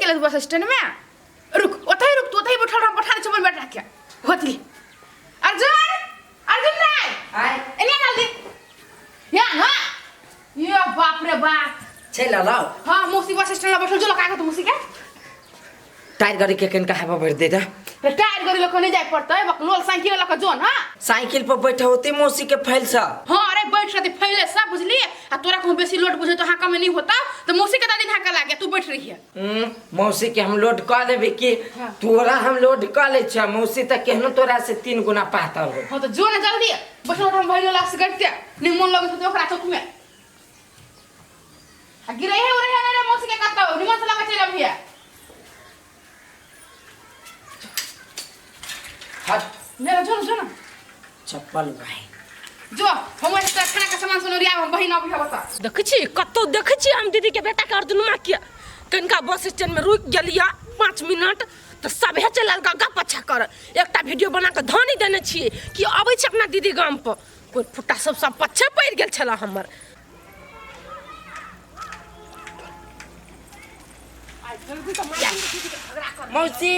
गेलै bus stand में। रुक, ओतहि रुक तू, ओतहि बैठल रह, हम पठा दै छियौ अपन बेटा के। होतली अर्जुन, अर्जुन राय, आय। एने जल्दी या ना। ये बाप रे बाप, चलि अलाउ। हाँ, मौसी बस स्टैंड में बैठल जो लगा के तू मौसी के। टायर गाड़ी के कनिका हवा भरि दे दे। रे टायर गाड़ी लऽ कऽ नहि जाय पड़तै, बकलोल साइकिल लऽ कऽ जो ना। साइकिल पर बैठे होते मौसी के फैल सा। हाँ, अरे बैठ रहते फैले सा, बुझलिए? आ तोरा कहूँ बेसी लोड बुझे तो हाँ कमे नहीं होता तो मौसी के दादी हाँ लागे तू बैठ रही है। मौसी के हम लोड कऽ देबै कि? हाँ। तोरा हम लोड कऽ लै छियै, मौसी तऽ केहनो तोरा से 3 गुना पातर हो। हाँ तो जो ना जल्दी बैठल हम भइलो लास करते नहीं मन लगै तो ओकरा चौक में आ गिरे है उरे है रे मौसी के कतौ निमन से लगा चलि अभिया। हट। ले जो ना, जो ना। चप्पल भाई। जो हम ऐसे खाना के सामान सुनो रिया हम बहिन अभी बता। देखै छी कतौ, देखै छी हम दीदी के बेटा के अर्जुनमा के कनिका बस स्टैंड में रुकि गेलियै 5 मिनट तऽ सभे चलि आयल गग्गा पछा कर। एकटा वीडियो बना कऽ धनी देने छियै कि अबै छै अपना दीदी गाम पर, कोइ फुट्टा सब सब पछे पड़ि गेल छलै हमर। मौसी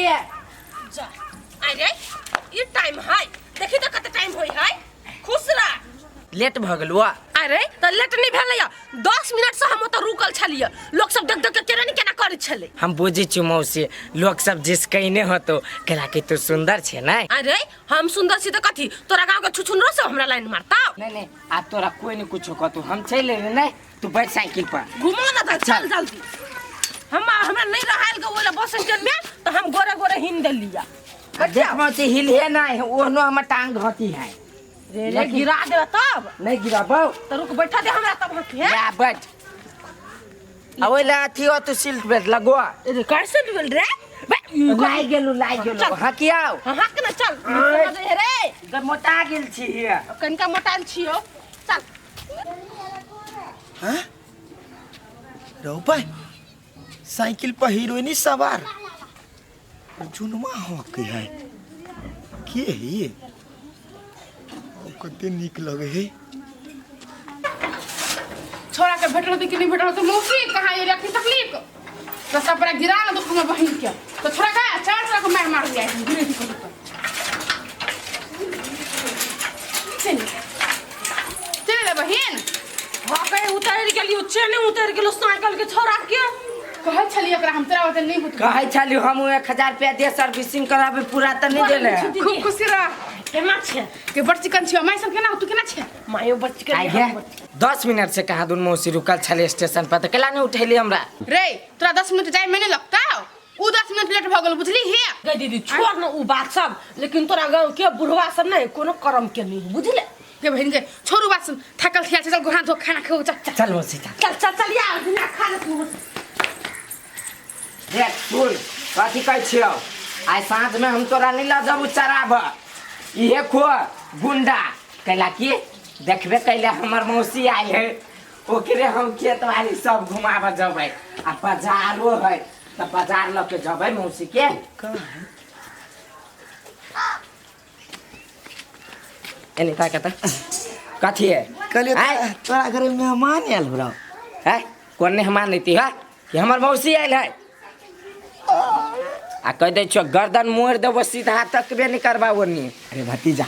जा अरे ई टाइम है, देखी तऽ कते टाइम होई है। खुश रह। लेट भऽ गेलौ। अरे तऽ लेट नहि भेलैया, 10 मिनट से हम ओतऽ रुकल छलियै, लोक सब देख देख के केना ने केना करै छलै। हम बुझै छी मौसी, लोक सब जिसकैने होतो केला कि तू सुंदर छे नै। अरे हम सुंदर छी तऽ कथी तोरा गाँव के छुछुनरो सब हमरा लाइन मारता? नहीं नहीं, आब तोरा कोई नहीं कुछो कहतो, हम चलि एलियै नै, तू बैठ साइकिल पर। घुमो ना तऽ चल जल्दी। हम हमरा नहीं रहायल के ओला बस स्टैंड में तऽ हम गोरे गोरे हिन देलिया। देख मौसी, हिलहे नहीं, ओहनो हमर टांग घटी है। रे रे गिरा देबे तब। नहीं गिराबौ। तऽ रुक बैठा दे हमरा तब हकी है। ला बैठ। आ ओइ ला अथी हो तू सीट बेल्ट लगो। रे कैसे डूबल रे? लाइ गेलु, लाइ गेलु। चल। हकियाउ। हाँ, हक ना चल। ओए। समझ रे। ग मोटा गेल छी हिया। कनिका मोटाल छियो। चल। हाँ? रहो भाई, साइकिल पर हीरोइनी सवार अर्जुनमा हक है के है ये? ओ कते नीक लगे है। छोरा के भेटल होतै कि नहीं भेटल होतै मौसी कहाँ ये रखी तकलीफ तो सब पर गिरा ना दुख में बहिन के तो छोरा का चार छोरा को मार मार दिया है गिरे थी कहीं पर। चल चल रे बहिन। हाँ कहीं उतर गेलियो, चेने उतर गेलो साइकिल के छोरा के। कहै छलियै ओकरा हम तोरा ओते नहीं होत। कहै छलियै हम 1000 रुपया दे सर्विसिंग कराबे पूरा तऽ नहीं देले। खूब खुशी रह। केना छै? के बड़ चिकन छियो माय सब केना तू केना छै? मायो बड़ चिकन आइ गे, 10 मिनट से कहाँ दुन मौसी रुकल छले स्टेशन पर तऽ केला नहीं उठेली हमरा? रे तोरा 10 मिनट जाय में नहीं लगता, उ 10 मिनट लेट भ गेल बुझली हे। गे दीदी छोड़ न उ बात सब, लेकिन तोरा गांव के बुढ़वा सब नहीं कोनो कर्म के नहीं बुझले। गे बहिन गे छोड़ू बात सुन, थकल थिया चल गोहा धो खाना खाओ चल चल। चल मौसी चल। चल चल चल यार बिना खा ले तू। देख सुन कथी कहै छियौ, आइ साँझ में हम तोरा नहीं लऽ जबू चराब, इहे खो गुंडा कैला कि देखबे कैले हमर मौसी आयल है, ओकरे हम खेत बाड़ी सब घुमाबऽ जबै आ बाजारो है तऽ बाजार लऽ के जबै मौसी के। एने ताके तऽ कथी है? कहलियै आँय? तोरा घरे मेहमान आयल हो रहो। है कोन मेहमान अयती है कि हमर मौसी आयल है? आ कह दै छियौ गर्दन मोड़ि देबो सीधा तकबे नहीं करबा ओन्नी। अरे भतीजा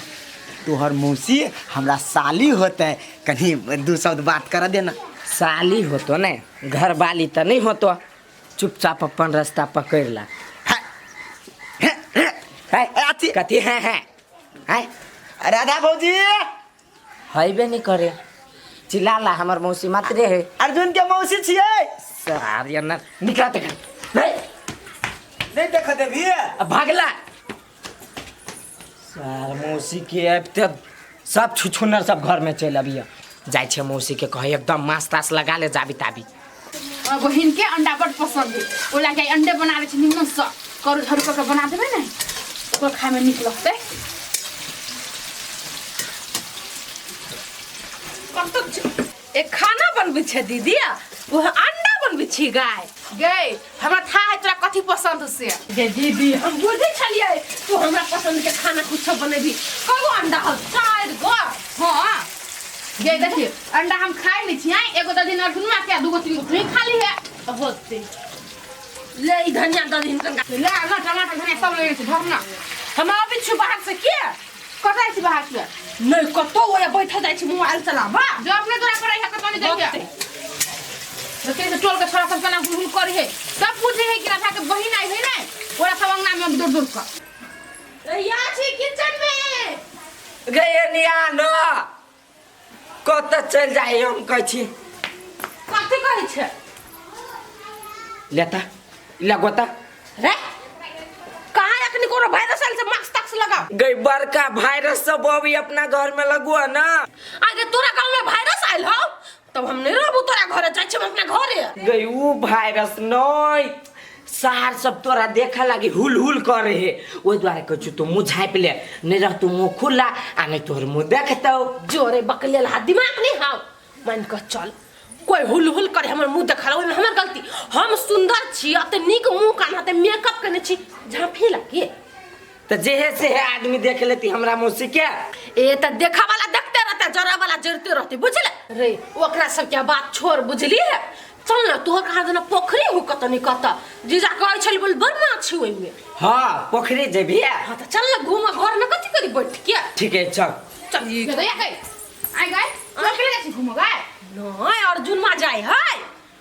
तोहर मौसी हमरा साली होते, कहीं 2 शब्द बात कर देना। साली होतो ने घरवाली तऽ नहीं होतो, चुपचाप अपन रास्ता पकड़ ला। है, अथी। कथी है, है, है? राधा भौजी। हैबे नहीं करे चिल्लाला हमर मौसी मात्रे है। अर्जुन के मौसी छियै। सार यार ना निकला ते नहीं। नहीं देख देबी। अब भागला सार मौसी के आबिते सब छुछुनर सब घर में चलि अबिय। जाइ छै मौसी के कहे एकदम मास तास लगा ले जाबी ताबी। और बहिन के अंडा बड़ पसंद है, ओला के अंडे बना दे छै निमन से करू झरू कऽ के बना देबै ने ओकरा खाय में नीक लगतै। कतौ एक खाना बनबै छै दीदी, ओ अंडा बनबै छी गाय। गै हमरा था है तोरा कथी पसंद से। गे दीदी हम बुझै छलियै तू हमरा पसंद के खाना कुछो बनेबी। कगो अंडा हो? 4 गो। हाँ गे देखिए अंडा हम खाइ नहीं छियै, एगो ददी अर्जुनमा के 2 गो 3 गो तू खा ली है होते। ले ई धनिया दऽ दही कनका। ले ना टमाटर धनिया सब ले छी धर ना। हम आबै छी बाहर से के? कतऽ जाइ छी बाहर से? नहि कतौ, ओए बैठल जाइ छी मोबाइल चलाबा। जो अपने तोरा पर है कतौ नहीं जाइए। देखिए से टोल के छोरा सब केना हुल करे है, सब पूछे है कि राधा के बहिन आई है ने, ओरा सब अंगना में दूर दूर का। या छी किचन में। गए निया न कतऽ चलि जाइ हम कहै छी। कथी कहै छै? लेता लगोता रे कहाँ अखनी कोनो वायरस आयल छै? मास्क तास्क लगाओ। गई बड़का वायरस सब अभी अपना घर में लगुआ ना। अरे तोरा गाँव में वायरस आयल हौ तब हम नहीं रहबू तोरा घरे, जाइ छी हम अपना घरे। गई ऊ वायरस नहीं, सार सब तोरा देखा लागी हुल हुल करे हे, ओहि दुआरे कहै छी तू मुँह झाँपि ले, नहीं रह तू मुँह खुला आ नहीं तोहर मुँह देखतौ। जोरे बकलेल हा दिमाग नहीं हाउ, मान कऽ चल कोई हुल हुल करे हमर मुँह देखा ओहिमे हमर गलती? हम सुंदर छी, अते नीक मुँह कान अते मेकअप केने छी, झाँपी लागे। तो जेहे से है आदमी देख लेती हमरा मौसी के। ए त देखा वाला देखते रहते, जरा वाला जरते रहते, बुझले रे? ओकरा सब के बात छोड़, बुझली है? चल ना, तोहर कहाँ देना पोखरी हो कत नहीं कत जीजा कहै छल बोल बड़ माछ ओहिमे। हाँ पोखरी जेबी। हाँ त चल ना घूम, घर में कथी करी बैठ के। ठीक है चल चल। ये तो या गई आई गए चल के ले छी घूमो गए। नहीं अर्जुन मा जाए है।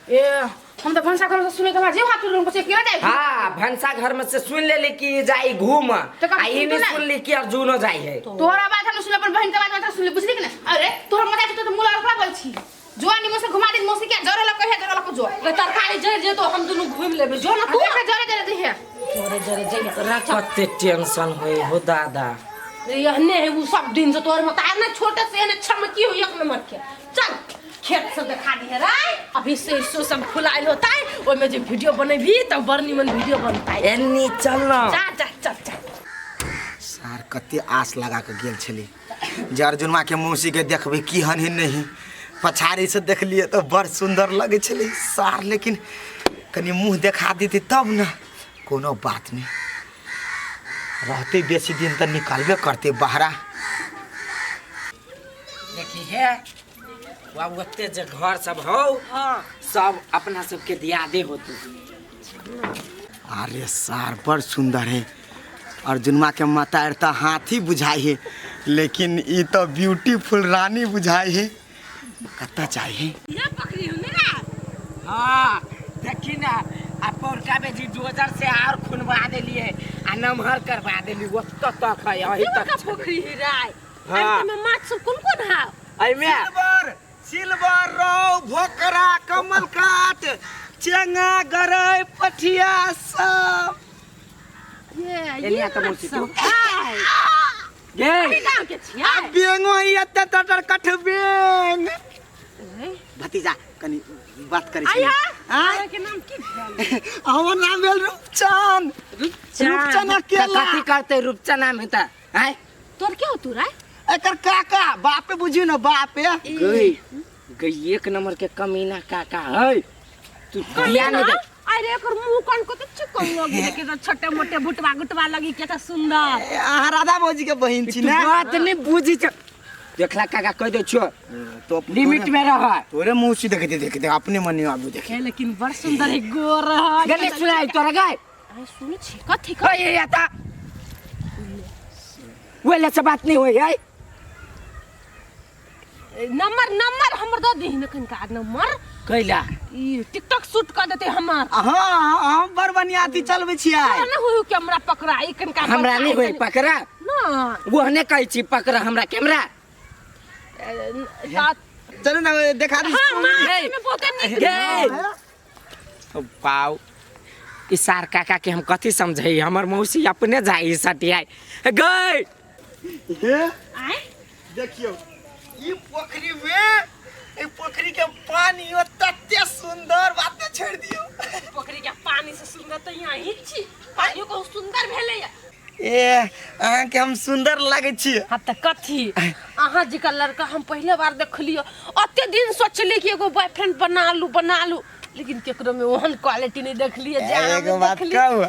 ए हम तो भनसा घर से सुने के बाद जे हाथ लोग से केला जाए। हाँ भनसा घर में से सुन लेली कि जाई घूम, तो आ ई नहीं सुन सुन ली कि अर्जुनो जाई है। तोहरा बात हम सुन, अपन बहन के बात मात्र सुन ले, बुझली कि ना? अरे तोहर मजा तो तो मुला रखला बोल छी जो नी मुसे घुमा दे मौसी के जरे लग कहे जरे लग जो रे तरकारी जर जे तो हम दुनू घूम लेबे, जो ना तू के जरे जरे दे है। जरे जरे जइहे। तोरा कते टेंशन होई हो दादा। एहने है उ सब दिन से तोहर मत ना छोटे से एहने छमकी हो एक नंबर के। चल खेत सब देखा दिहे रे, अभी सरसों सब फुलाइल होता है, ओइमे जे वीडियो बनेबी तब बड़ निमन वीडियो बनता है। एन्नी चल ना। जा जा चल चल। सार कते आस लगा के गेल छली जे अर्जुनमा के मौसी के देखबै की हन ही नहीं, पछाड़ी से देखलिए तो बड़ सुंदर लगे छलै सार, लेकिन कनी मुँह देखा देते तब न। कोनो बात नहीं, रहते बेसी दिन तो निकलबे करते बाहरा। देखी है बाबू ओते जे घर सब हो। हाँ। सब अपना सबके दियादे होते। अरे सार बड़ सुंदर है अर्जुनमा के माता तो हाथी बुझाई है, लेकिन ई तो ब्यूटीफुल रानी बुझाई है। कत्ता चाहिए ये पकड़ी हो ना। हाँ देखी ना आ पौरका बेजी डोजर से और खुनवा देलिए आ नमहर करवा देली ओत तक है अही ये तक का पोखरी है रे। हाँ। में माछ सब कोन कोन हाव? एहिमे सिल्वर सिल्वर रौ भोकरा कमल काट चेंगा गरई पठिया सब। ये एनिया ये तऽ मौसी तू। हाय गे गांव के छिया। आ बेंगो ही एते टटर कठ बेंग। भतीजा कनी बात करै छी। आया आय? के नाम की भेल? हमर नाम भेल रूपचन। रूपचन अकेला। कथी करते रूपचन में त आय तोर के हो तू रे? एकर काका बापे बुझियो न बापे। गई गई एक नंबर के कमीना काका है तू दिया नहीं दे। अरे एकर मुंह कान कते चिकन लगी देखे तो छोटे मोटे भुटवा गुटवा लगी के त सुंदर। अहाँ राधा भौजी के बहिन छी तू ना? बात नहीं बुझी छ। देखला काका कह दे छो तो लिमिट में रह। तोरे मुंह से देखते देखते अपने मन आबू देखे। लेकिन बड़ सुंदर है गोर है। गले सुनाई तोरा गाय। अरे सुन छी कथी कह ये आता वेले से बात नहीं होई है। नंबर नंबर हमर दऽ दही ने कनिका नंबर। कैला ई टिकटॉक शूट कर देते हमर। हां हम बड़ बढ़िया अथी चलबै छियै। ना होय कैमरा पकड़ा ई कनिका हमरा नहीं होई पकड़ा ना ओहने कहै छी पकड़ा हमरा कैमरा। चलू ना देखा दी। हां माछ में बहुते नीक गे पाओ ई सार काका के हम कथी समझै, हमर मौसी अपने जाई सटियाई गई। हे आय देखियो ई पोखरी में ई पोखरी के पानी तते सुंदर बात छोड़ दियो। पोखरी के पानी से सुंदर त यहाँ ही छी, पानियो को सुंदर भेलै। ए अहाँ के हम सुंदर लागै छी। हाँ त कथी अहाँ जी का लड़का हम पहले बार देखलियो, अते दिन सोचली कि एगो बॉयफ्रेंड बना लू बना लू, लेकिन केकरो में ओहन क्वालिटी नहीं देखलिए जे अहाँ एगो में बात देखली। कहू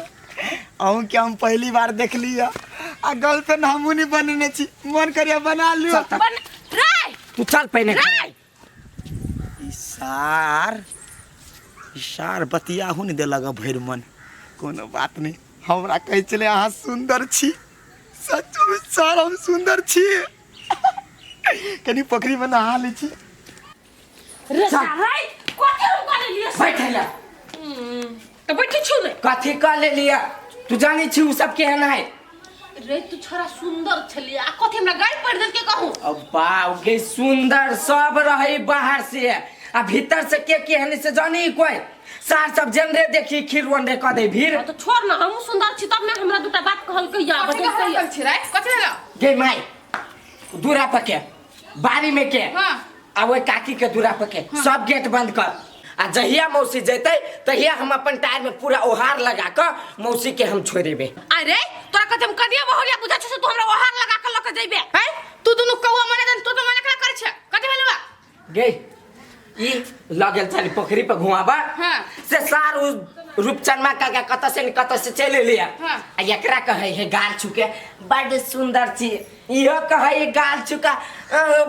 अहूँ के हम पहली बार देखलिए आ गर्लफ्रेंड हमहूँ नहीं बनेने छी, मन करिया बना लियो। बन रे तू चल पहिने रे ई सार ई सार बतियाहू नहि देलक भरि मन। कोनो बात नहि, हमरा कहै छलै अहाँ सुन्दर छी। सचमे सार हम सुन्दर छी। कनि पोखरिमे नहा लै छी। रे सारै कथी हम कऽ लेलियै? बैठे ले। तऽ बैठे छौ ने। कथी कऽ लेलियै? तू जानै छी उ सब केहन है? रे तू छोरा सुंदर छलियै आ कथी हमरा गाड़ी पढ़ि देलकै कहू? अब बाप गे, सुंदर सब रहे बाहर से आ भीतर से के केहन से जानी कोई? सार सब जनरे देखी खीर रे कऽ दे भीड़। हाँ, तऽ छोड़ ना, हमहूँ सुंदर छी तब ने हमरा दूटा बात कहलकै या कथी बजलकै या। कहल छी रे? कथी भेलौ? गे माई, दूरा पर के बाड़ी में के हाँ। आ ओहि काकी के दूरा पर के सब गेट बंद कर आ जहिया मौसी जैतै तहिया हम अपन टायर में पूरा ओहार लगा कऽ मौसी के हम छोड़ेबे। अरे तोरा कथी हम कनिया बहुरिया बुझा छौ से तू हमरा ओहार लगा के लऽ के जइबे? हैं, तू दुनू कौआ मने दन, तू तो मने करा करै छै? कथी भेलौ? गे ई लऽ गेल छली पोखरी पर घुमाबा। हाँ। से सार उ रूपचनमा काका कतऽ से न कतऽ से चलि एलियै। हाँ। आ एकरा कहै है गाल छुके बड सुंदर छी, इहो कहै है गाल छुका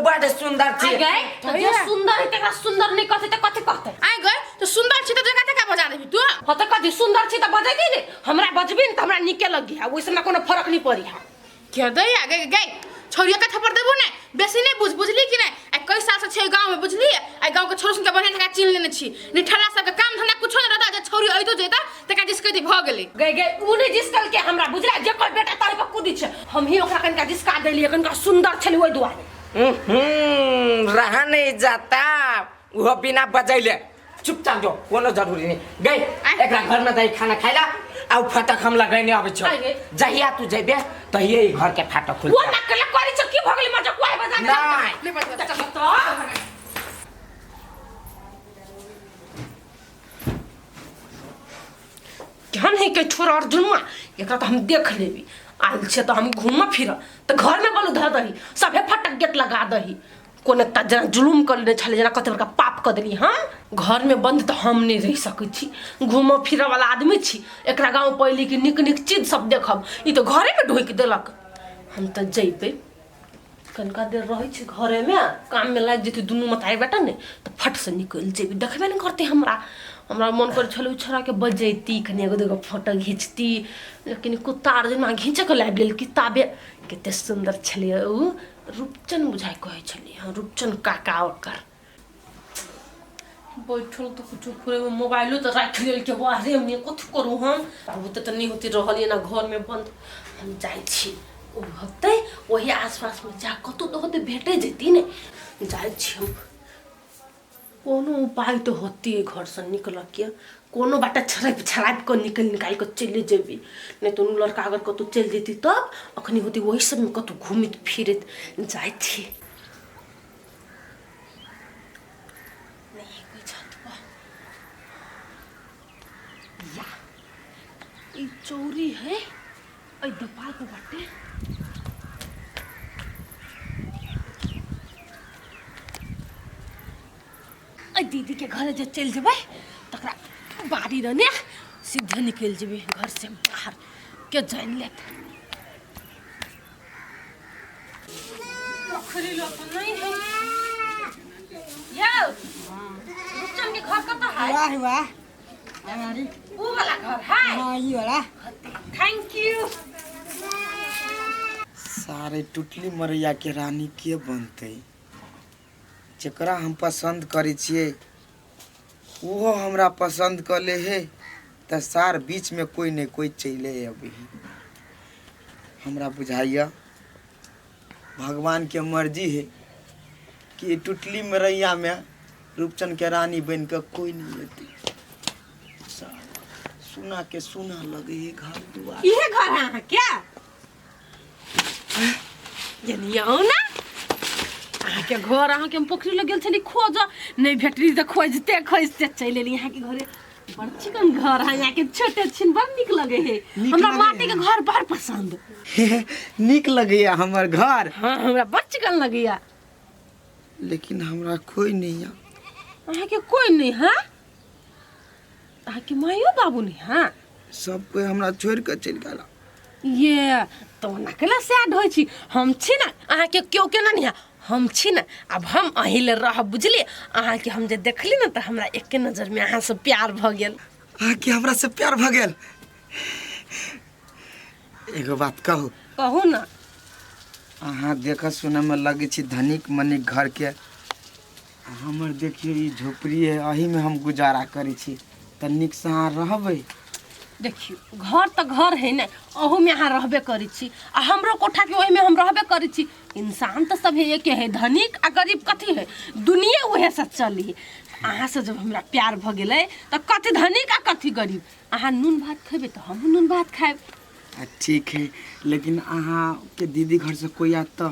बड सुंदर छी। आ गए तो जे सुंदर है तकरा सुंदर नहीं कहते त कथी कहते? आइ गए तो सुंदर छी त जगह तक बजा देबी तू? हाँ त कथी सुंदर छी त बजेती ने, हमरा बजबी ने त हमरा नीके लगी है, ओइसे हमरा कोनो फर्क नहीं पड़ी है। के दे आ गए गए छोरिया के थप्पड़ देबो ने बेसी नहीं बुझ, बुझली कि नहीं? आ कई साल से छै गांव में, बुझली? आ गांव के छोरो सुन के बढ़िया जगह चिन्ह लेने छी। निठल्ला सब के काम धंधा कुछो नहीं रहता, जे छोरी अइतो जेता तका जिसके दी भ गेलै। गए गए उ नहीं जिसकल के हमरा बुझला, जे कोई बेटा तारे पर कूदी छै हम ही ओकरा कनका जिसका देलिए, कनका सुंदर छलै ओइ दुआरे। रहा नहीं जाता वो बिना बजैले। चुपचाप जो, कोनो जरूरी नहीं। गई एकरा घर में दही खाना खाइला आ उ फटक हम लगैने अबै छौ। आइ गे। जहिया तू जइबे तहिये ई घर के फाटक खुल वो नकल करी छ की भ गेलै मजा कुआइ बजा के? नहीं। नहीं बजा, चल। तो केहन है के छोरा अर्जुनमा, एकरा तो हम देख लेबी। आयल छै तो हम घूम फिर तो घर में बलू धर दही, सभे फटक गेट लगा दही। कोन एकटा जेना जुलुम कर लेने छलै, जेना कते बड़का पाप कऽ देली। हाँ घर में बंद तऽ हम नहि रहि सकै छी, घूमऽ फिरऽ वाला आदमी छी। एकरा गाँव पयली कि नीक नीक चीज सब देखब, ई तऽ घरेमे ढोकि देलक। हम तऽ जइबै, कनिका देर रहै छै घरेमे, काममे लागि जेतै दुनू मतारी बेटा ने तऽ फट से निकलि जेबै, देखबे नहि करतै हमरा। हमरा मन करै छलै ओ छोड़ाके बजैती, कनि एगो दूगो फोटो घिचती, लेकिन कुत्ता आर जेना घीचऽके लाबि लेल किताबे। कते सुन्दर छलै ओ रूपचन, बुझाइ कहै छलै हँ रूपचन काका ओकर। बैठल तऽ कुछो फुरेबै, मोबाइलो तऽ राखि लेलकै बाहरेमे, कथी करू हम? आब ओते तऽ नहि होते रहल एना घरमे बन्द। हम जाइ छी, ओ होतै ओही आसपासमे, जा कतहु तऽ होतै, भेटै जेती ने। जाइ छी हम, कोनो उपाय तऽ होतै घरसँ निकलऽके, कोनो बाटे छड़पि छड़ापि कऽ निकलि निकालि कऽ चलि जेबै। नहि तऽ लड़का अगर कतहु चलि जेतै तब अखनी होतै ओही सबमे कतहु घुमैत फिरैत। जाइ छी, नहि कोइ छत पर या ई चौरी है एहि देपाल पर बाटे। एहि दीदी के घरे जे चलि जेबै तकरा बाड़ी रहने सीधे निकलि जेबै घर से बाहर, के जानि लेत? पोखरी लग तऽ नहीं है। यौ, रुपचन के घर कतऽ है? वाह वाह, अगाडि। ऊ वाला घर है? हाँ, ई वाला। Thank you. सारे टुटली मरैया के रानी के बनतै? जकरा हम पसन्द करै छियै ओहो हमरा पसन्द कऽ ले हे, तऽ सार बीचमे कोइ ने कोइ चलि अबै है। हमरा बुझाइए भगवानके मर्जी है कि टुटली मरैयामे रूपचनके रानी बनि कऽ कोइ नहि एतै। सार सुना के सुना लगे है घर दुआर। इहे घर है अहाँ क्या? यानी आउ ना अहाँके घर। अहाँके हम पोखरि लग गेल छली खोज, नहि भेटली तऽ खोजते खोजते चलि एली अहाँके घरे। बड़ चिकन घर है अहाँके, छोटे छिन, बड़ नीक लगे है। नीक हमरा लगे माटी के घर बड़ पसंद। नीक लगैया हमर घर? हाँ, हमरा बड़ चिकन लगैया। लेकिन हमरा कोई नहीं है। अहाँके कोई नहीं है? अहाँके माइयो बाबू नहीं है? सब कोई हमरा छोड़ के चलि गेला। ये तो ओना केला सैड होइ छी? हम छी ना अहाँके, केओ केना नहीं है, हम छी ने, आब हम अहीं ले रहब, बुझलियै? अहाँके हम जे देखली ने तऽ हमरा एके नजरमे अहाँसँ प्यार भऽ गेल। अहाँके हमरा से प्यार भऽ गेल? एगो बात कहू? कहू ने। अहाँ देखऽ सुनऽमे लगै छी धनिक मनिक घरके, आ हमर देखियौ ई झोपड़ी है, एहीमे हम गुजारा करै छी, तऽ नीकसँ अहाँ रहबै? देखियौ, घर तऽ घर है ने, अहूमे अहाँ रहबे करै छी आ हमरो कोठाके ओहिमे हम रहबे करै छी। इंसान तऽ सब एके है, धनिक आ गरीब कथी है, दुनिये उहे से चली है। अहाँसँ जब हमरा प्यार भऽ गेलै तऽ कथी धनिक आ कथी गरीब। अहाँ नून भात खेबै तऽ हमहूँ नून भात खायब। आ ठीक है, लेकिन अहाँके दीदी घरसँ कोइ आयत तऽ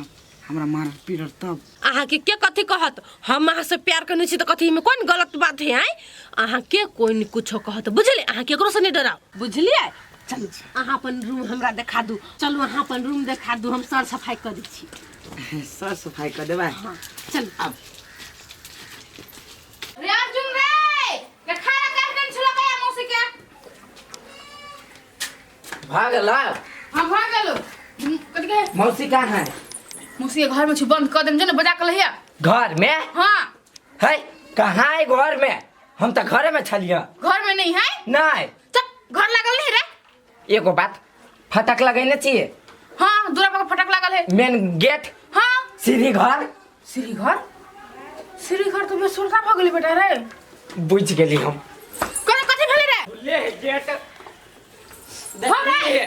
हमरा मारत पीटत तब? अहाँके के कथी कहत? हम अहाँसँ प्यार करने छी तऽ कथीमे कोन गलत बात है? आँय, अहाँके कोइ नहि कुछो कहत, बुझलियै? अहाँ केकरोसँ नहि डराउ, बुझलियै? चलू, अहाँ अपन रूम हमरा देखा दू। चलू, अहाँ अपन रूम देखा दू, हम सर सफाइ करै छी। सर सफाइ कऽ देबै? हाँ, चलू। आब रे अर्जुन रे, रे खाना काट देन छलो गया मौसी के। भऽ गेल? हां, भऽ गेलो। कथि के? मौसी कहाँ है? मौसी के घर में छु, बंद कर देम, जो ने बजा के लहिया। घर में? हां। है कहाँ है घर में? हम तऽ घरे में छलियै। घर में नहीं है? नहीं। चुप, घर लागल नहीं रे। एगो बात, फटक लगेने छियै? हां, दूरा पर फटक लागल है। मेन गेट? हां। सीढ़ी घर? सीढ़ी घर, सीढ़ी घर तो बेसुरता भऽ गेलै बेटा रे। बुझि गेली हम। कथी कथी भेलै रे? ले गेट देखिए,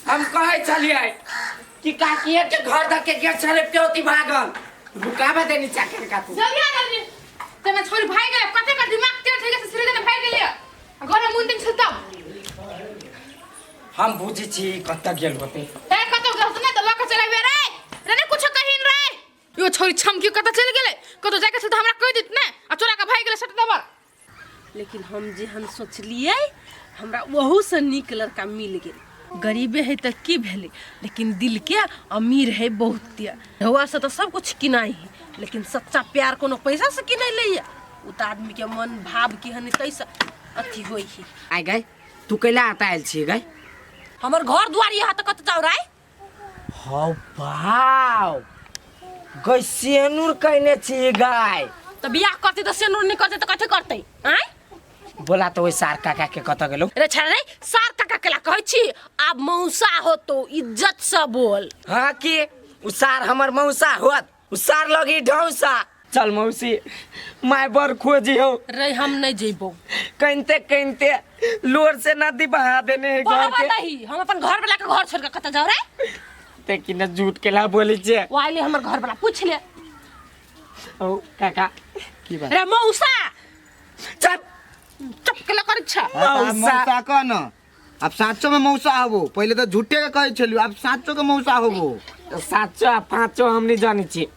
हम कहै छलियै कि काकिए के घर धके गेट छलै, प्योती भागल रुकाबे देनी चाकर का तू। जल्दी आ जल्दी, तेना छोरी भाग गेलै। कते का दिमाग तेज થઈ गेलै, सीढ़ी देने भाग गेलै आ घर में मुन दिन छल तब। हम बुझै छी कतऽ गेल होतै। ए, कतौ गेल होतै ने तऽ लऽ के चल अयबे रे। रे ने कुछो कहिन रे, यो छोरी छमकी कतऽ चलि गेलै? कतौ जाके छल तऽ हमरा कहि देत ने, आ चोरा के भागि गेलै सट दबर। लेकिन हम जेहन सोचलियै हमरा ओहूसँ नीक लड़का मिल गेल। गरीबे है तऽ की भेलै, लेकिन दिलके अमीर है बहुत। ढौआसँ तऽ सब कुछ किनाइ है, लेकिन सच्चा प्यार कोनो पैसासँ किनाइ लैए। ओ तऽ आदमीके मन भाव केहन है ताहिसँ अथी होइ है। आइ गई, तू कैला आता आयल छी गई? हमर घर दुआर यहाँ तऽ कतऽ जाउ राय? हौ बाव गई, सेनुर कैने छी गाय? तऽ बियाह करतै तऽ सेनुर नहि करतै तऽ कथी करतै? आँय, बोला तऽ ओहि सार काका के कतऽ गेलौ? रे छड़ा रे, सार काका केला कहै छी? आब मौसा होतो, इज्जत से बोल। हाँ की उ सार हमर मौसा होत? उ सार लगी ढौसा। चल मौसी, माय बर खोजी हो। रे, हम नहीं जेबो। कनते कनते लोर से नदी बहा देने है घर बहबा के। दही, हम अपन घर वाला के घर छोड़ के कतऽ जाउ रे? ते कि न झूठ केला बोली छे? वो आइले हमर घर वाला, पूछ ले। ओ काका। की बात? रे मौसा। चल। चुप केला करै छ? हाँ, तऽ आब मौसा। मौसा कह न, आब साँचो में मौसा होबो। पहिले तऽ झूठे के कहै छलियो, आब साँचो के मौसा होबो। साचो आ पाँचो हम नहीं जानी छी,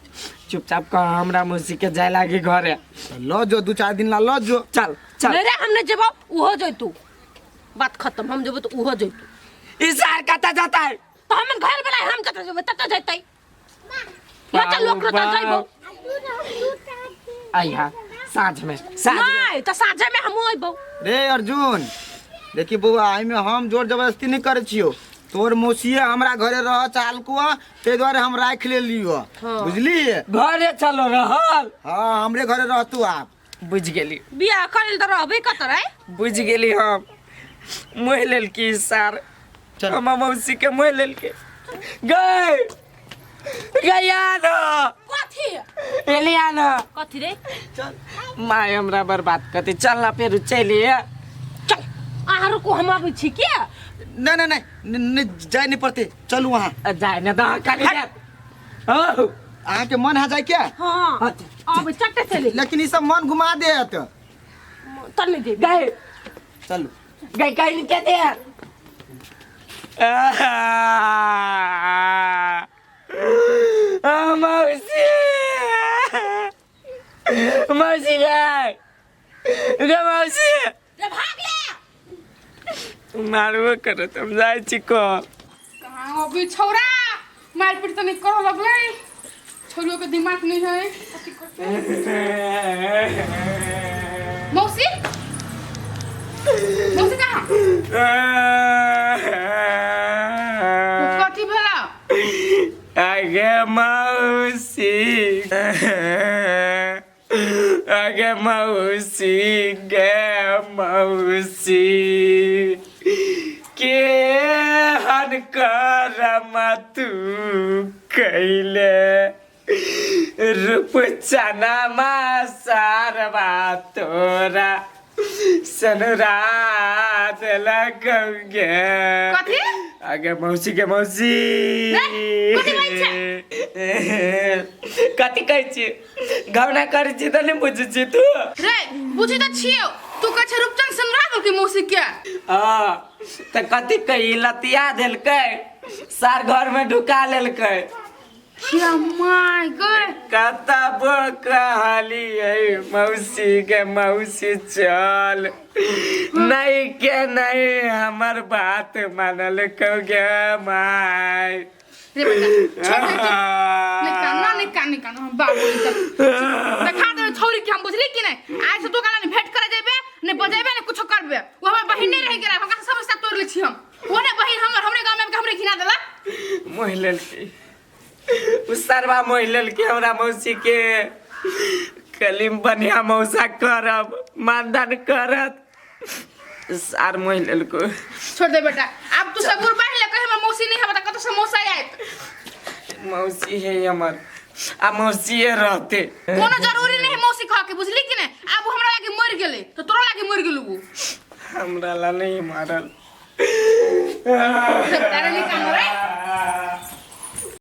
चुपचाप कह हमरा मौसी के जाय लागी घरे। ल जो, 2-4 दिन ला ल जो। चल चल। नहीं रे, हम नहीं जेबो, उहो जैतू, बात खत्म। हम जेबो तऽ उहो जैतू। ई सार कतऽ जाता है? तऽ हमर घर वाला, हम कतऽ जेबो ततऽ जैतै। ल चल, लोक तऽ जैबो। अइहा साँझ में, साँझ में। नहीं तऽ साँझे में हमहूँ अइबो। रे अर्जुन, देखी बौआ, एहिमे हम जोर जबरदस्ती नहि करै छियौ। तोर मौसिए हमरा घरे रह चालको, ताहि दुआरे हम राखि लेलियो, बुझली? घरे चलो रहल। हाँ, हमरे घरे रहतू आब। बुझि गेली। बियाह करै तऽ रहबे कतऽ रे? बुझि गेली हम, मोहि लेलकी सार। चल। हमर मौसी के मोहि लेलके। गई गया न। कथी? एलिया न। कथी रे? चल, माय हमरा बर्बाद करते। चल ना, फेर चलिए। चल, अहाँ रुकू, हम अबै छी। के? नहि नहि नहि नहि, जाय नहि पड़तै, चलू अहाँ। जाय ने दह खाली जाय। औ अहाँके मन है जाय के? हाँ, अबै चट्टे चली। लेकिन ई सब मन घुमा देत। तऽ नहि देब। गई। चलू। गई कहीं के दे। मौसी, मौसी गई गे मौसी। रे भाग ले। मारबो करत, हम जाइ छी को। कहाँ अभी छौरा मारपीट तऽ नहि करऽ लगलै? छोरियो के दिमाग नहीं है, कथी करतै? मौसी, मौसी कहाँ? कथी भेला? आगे मौसी गे मौसी, गे मौसी, के हन करम तू कैले, रूप चनामा सारवा तोरा सनुरा देलक गे। कथी? आगे मौसी के मौसी। रे, कथी कहै छै? कथी कहै छी? घबरा करै छी तऽ नहि बुझै छी तू। रे, बुझी तऽ छियौ, तू कहै छै रूपचंद सनुरा देलकै मौसी के। हँ तऽ कथी कही, लतिया देलकै सार, घर में ढुका लेलकै। या my गए। कतबो कहलियै मौसी के मौसी चल, नहीं के नहीं हमर बात मानलकौ गे माय। रे बेटा, छोड़ दे तू। नहीं कान, नहीं कान, नहीं कान, हम बाबू देखा देबै छौरी के हम, बुझली कि नहीं? आज से तू काला नहीं भेंट करे जेबे, नहीं बजेबे, नहीं कुछो करबे। वो हमर बहिन नहीं रह गेल, हमरा सब रिश्ता तोड़ ले छी हम। वो ने बहिन हमर हमरे गांव में आबि के हमरे घिना देला। मोहि लेलकै उ सरवा, मोहि लेलकै हमरा मौसी के। कलिम बढ़िया मौसा करब, मानदान करत, सार मोहि लेलको। छोड़ दे बेटा, अब तू सब बाढ़ ले, कहे हमर मौसी नहीं हबे त कतौ से मौसा आयत? मौसी है हमर, आ मौसीए रहते। कोनो जरूरी नहीं है मौसी कह के, बुझली कि नहीं? अब वो हमरा लागे मर गेले तो तोरा लागे मर गेलू वो। हमरा ला नहीं मारल। अरे नहीं कान रे।